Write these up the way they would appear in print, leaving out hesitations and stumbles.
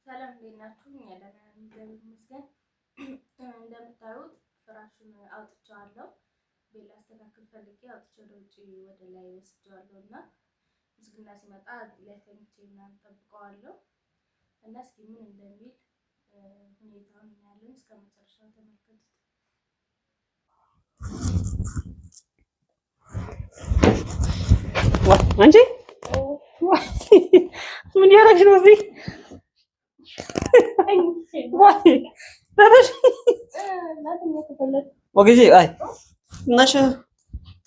ሰላም እንዴት ናችሁ? እኛ ደህና ነን፣ እግዚአብሔር ይመስገን። እንደምታዩት ፍራሹን አውጥቼዋለሁ። ቤት ላስተካክል ፈልጌ አውጥቼ ወደ ውጭ ወደ ላይ ወስጄዋለሁ እና ምስግና ሲመጣ ላይ ተኝቼ ምናምን ጠብቀዋለሁ እና እስኪ ምን እንደሚል ሁኔታውን እናያለን። እስከ መጨረሻው ተመልከቱት። አንቺ ምን እያደረግሽ ነው እዚህ? ወግጂ አይ እናሽ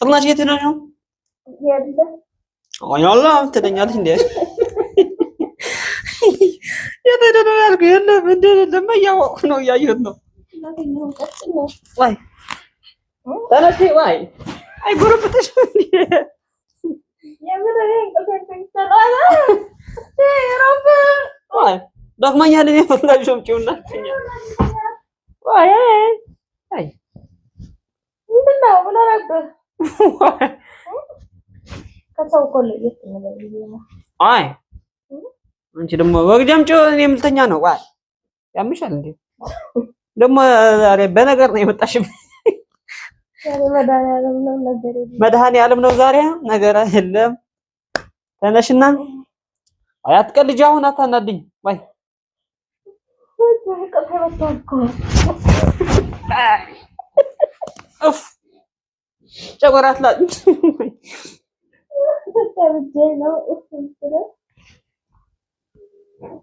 ፍርናሽ የት ሄደሽ ነው? አይ ትለኛለች እንዴ? የት ሄደ ነው ያልኩህ? የለም እንደ የለም እያወቅሁ ነው እያየሁት ነው። ዋይ ተነሺ ዋይ አይጎረብጥሽም እንዴ? ዋይ ደክሞኛል። እኔ ፍርናሽ አምጪውና ዋይ አይ ምንድን ነው ምን አደረግህ? ከሰው እኮ ለየት እንበል ብዬ ነው። አይ አንቺ ደግሞ ወግዲ አምጪው፣ እኔ የምልተኛ ነው። ዋይ ያምሻል እንዴ? ደግሞ ዛሬ በነገር ነው የመጣሽብኝ። ዛሬ መድኃኒዓለም ነው ነገር የለም። መድኃኒዓለም ነው ዛሬ ነገር የለም። ተነሽና አይ አትቀልጂ፣ አሁን አታናድኝ። ዋይ እንቅልፌ መጥቷል እኮ። እፍ ጨጎራ አትላጭ። ተብጄ ነው እፍ የምትለው።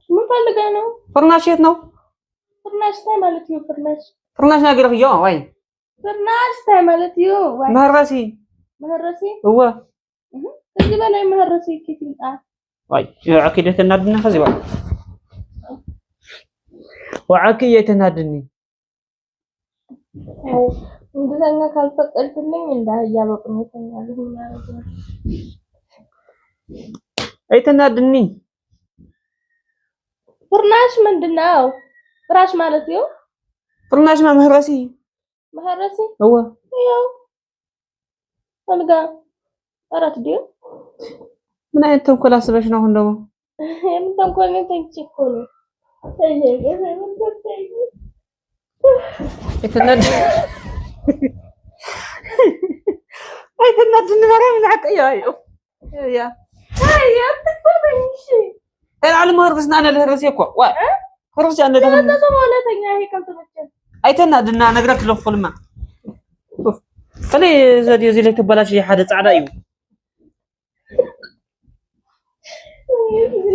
ምን ፈልገህ ነው? ፍርናሽ የት ነው? ፍርናሽ ታይ ማለት እዩ። ፍርናሽ ፍርናሽ ነገር እዮ ዋይ ፍርናሽ ታይ ማለት እዩ። ዋይ መህረሲ መህረሲ እወ ከዚህ በላይ መህረሲ ኬት ይምጣ? ዋይ ዓኪ ተናድና ከዚህ ዋይ ወዓኪ የተናድኒ እንድተኛ ካልፈቀድክልኝ እንደ አህያ በቁሜ እተኛለሁ። ምን አደርጋለሁ? አይተናድኒ ፍርናሽ ምንድን ነው? ፍራሽ ማለት እዩ። ፍርናሽ ማ መህረሲ መህረሲ እወ ያው አልጋ አራት ዲዮ ምን አይነት ተንኮል አስበሽ ነው አሁን ደግሞ? የምን ተንኮል ነው? ተኝቼ እኮ ነው። አይተናድ አይተናድኒ ማርያም ዝዓቀ ያ ያ አይ አትበለኝ። እሺ ተልዓል መህረስና ኣነ ልህረሲ እኮ ዋይ ህረሲ ኣነ ደኽም ከዛ በኋላ ተኛ። ይሄ ካልተመቸ ኣይተናድና ነግረክ ለኹልማ ከለይ ዘድዮ እዚ ለይተበላሽ ሓደ ፃዕዳ እዩ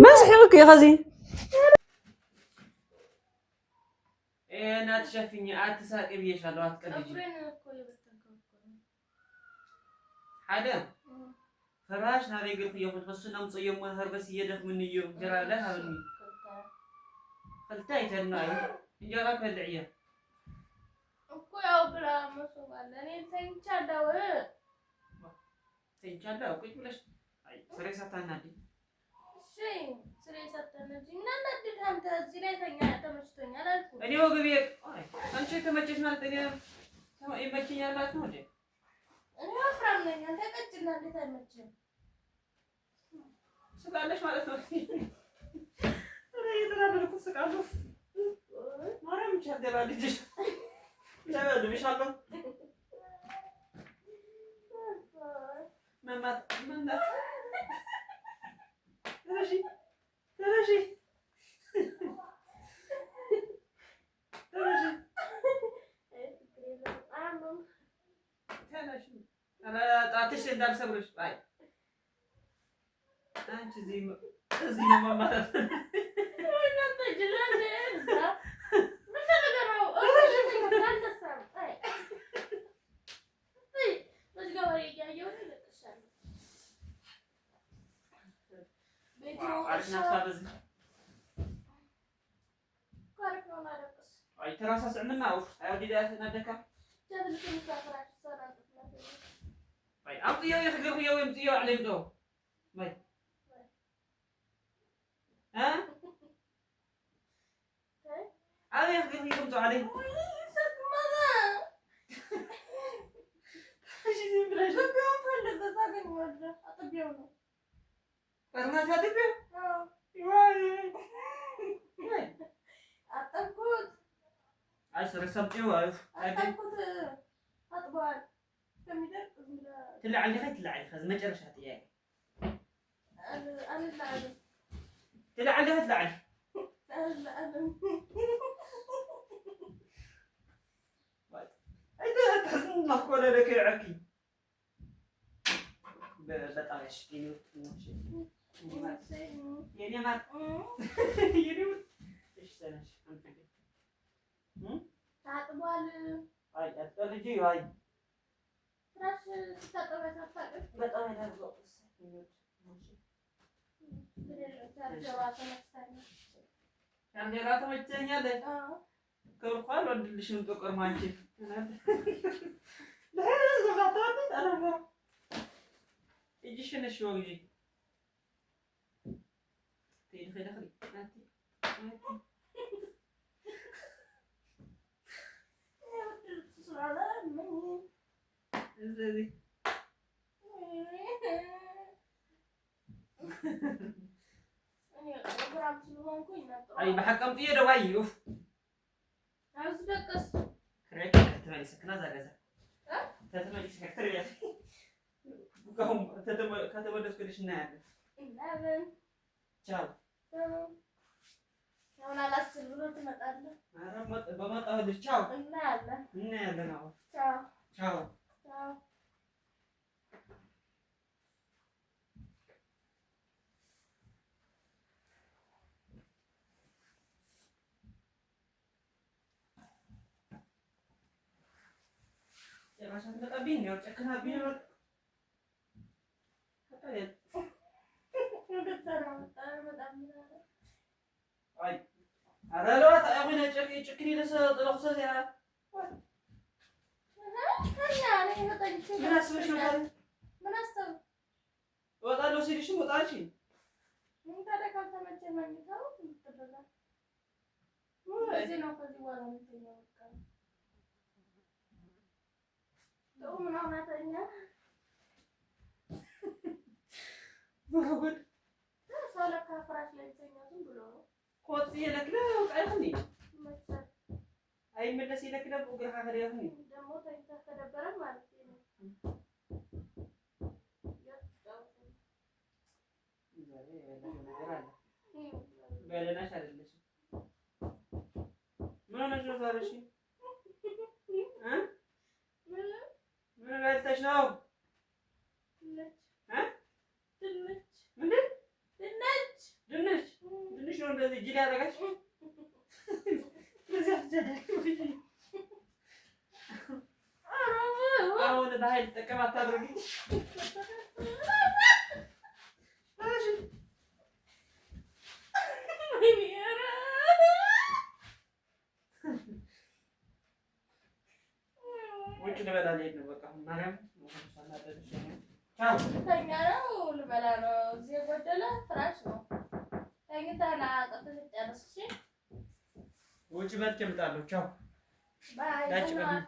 መስሒቕክ እዩ ከዚ እናትሸፍኝ አትሳቂ ብዬሻለሁ። አትቀልጂ። ፀጉሬን እኮ የበተንከው እኮ ነው። ሓደ ፍራሽ ናበይ ግርክ እዮ ክሱ ናምፅዮ እሞ ህርበስ እየደኽምኒ እዩ እንጀራ ለ ሃብኒ ክልተ ኣይተልና እዩ እንጀራ ክበልዕ እየ እኮ ያው ብላ መሶብ አለ። እኔ ተኝቻለሁ። ተኝቻለሁ። ቁጭ ብለሽ አይ ስሬ ሳታናድኝ እሺ ስሬ ሳታናድኝ እና እናድድ አንተ እዚህ ላይ ተኛ። ተመችቶኛል አልኩህ። እኔ ወገቤ አይ አንቺ የተመቸሽ ማለት እኔ ይመቸኛል ማለት ነው እንዴ? እኔ ወፍራም ነኝ፣ አንተ ቀጭን ነህ። እንዴት አይመችህም? ስጋለሽ ማለት ነው። ኧረ እየተናደድኩ ስቃለሁ። ማርያም ብቻ ገባ ልጅሽ ለበልብሻለሁ። መማት መምታት ተነሺ ተነሺ ተነሺ ተነሺ። ኧረ ጣትሽ እንዳልሰብርሽ። አይ አንቺ እዚህ እዚህ ነው መማታት። ምን ፈልገህ ነው? አልነሳም። አይ በዚህ ጋር ወሬ እያየሁ ነው። እለቅሻለሁ። ቤቱ አሪፍ ናት በዚህ አሪፍ ነው። ማለቅስ አይ ተራሳስዕምና አይ ናደካ አይ አምጥዮ የኽግርክዮ ወይምፅዮ ዕለይ ምፅኦ ማይ እ ኣበይ ክግርክዮ ምፅኦ ዓለይ ፍርናሽ አጥቢው ዋይ ዋይ አይ ሰምጪው አጣብኩት። አጥበዋል ከሚደርቅ ዝም ብለህ ትላዓሊ ኸ ትላዓሊ ኸ መጨረሻ ጥያቄ። አልላዓልም። ትላዓሊ ኸ ትላዓሊ። አልላዓልም። ተሕዝን ኮነ ለከይዐኪ በጣም እሺ የኔ ማር የኔ እሺ ተነሽ ታጥቧል። አይ አትቀልጂ። አይ ፍራሽ ስታጠብ አታውቅም? በጣም ቻርጀሯ ተመችተኛለች። ከርኳል ወንድልሽም ጥቁር ማንቺ እጅሽን እሺ ወግጂ አይ ብሓቂ ኣምፅዮ ደዋይ ኡፍ። ኣብዚ ደቅስ። ክሪአኪ ተመሊሰክና እዛ ገዛ ተተመሊሰ ክትሪያ ከተመለስኩልሽ እናያለን። እናያለን። ቻው። አሁን አላስችል ብሎ ትመጣለህ። ኧረ በመጣሁልሽ። ቻው። እናያለን። እናያለን። አሁን ቻው። ቻው። ቻው። ጭራሽ አትመጣብኝ። ያው ጨክናብኝ ነው። አይ ኧረ ለዋት አሁን ጭክኒ ለሰ ያ ምን አስበሽ ነው ታዲያ? ምን አሰብክ? እወጣለሁ ሲልሽም ወጣ አልሽኝ። ምን ታዲያ ካልተመቸህ መኝታው ይደረጋል። እዚህ ነው ከዚህ በኋላ የምተኛው። በቃ ጥሩ ምናምን አተኛ። ጉድ። ሰው ለካ ፍራሽ ላይ የሚተኛው ዝም ብሎ ነው። ክወፅእ የለክለ ውጣ ይኹኒ። ይመቻል። አይመለስ የለክለ እግርካ ከደ ይኹኒ። ደግሞ ተኝተህ ከደበረ ማለት ነው። ዛሬ የበላሽው ነገር አለ። በደህናሽ አይደለሽም። ምን ሆነሽ ነው ዛሬ? እሺ እ ምን በልተሽ ነው? ድንች። እ ድንች። ምንድን? ድንች። ድንች ድንች ነው እንደዚህ ጅል ያደረጋሽ? እንደዚህ አትጃጃል። አሁን በኃይል ጠቀም አታድርጊ። እሺ ውጭ ልበላ ልሄድ ነው። በቃ ማርያም ቻው። ተኛ ነው ልበላ ነው። እዚህ የጎደለ ፍራሽ ነው። ተኝተህ ና አጥብተህ ጨርስ። እሺ ውጭ በልቼ እመጣለሁ። ቻው። bye። ዳጭ በል።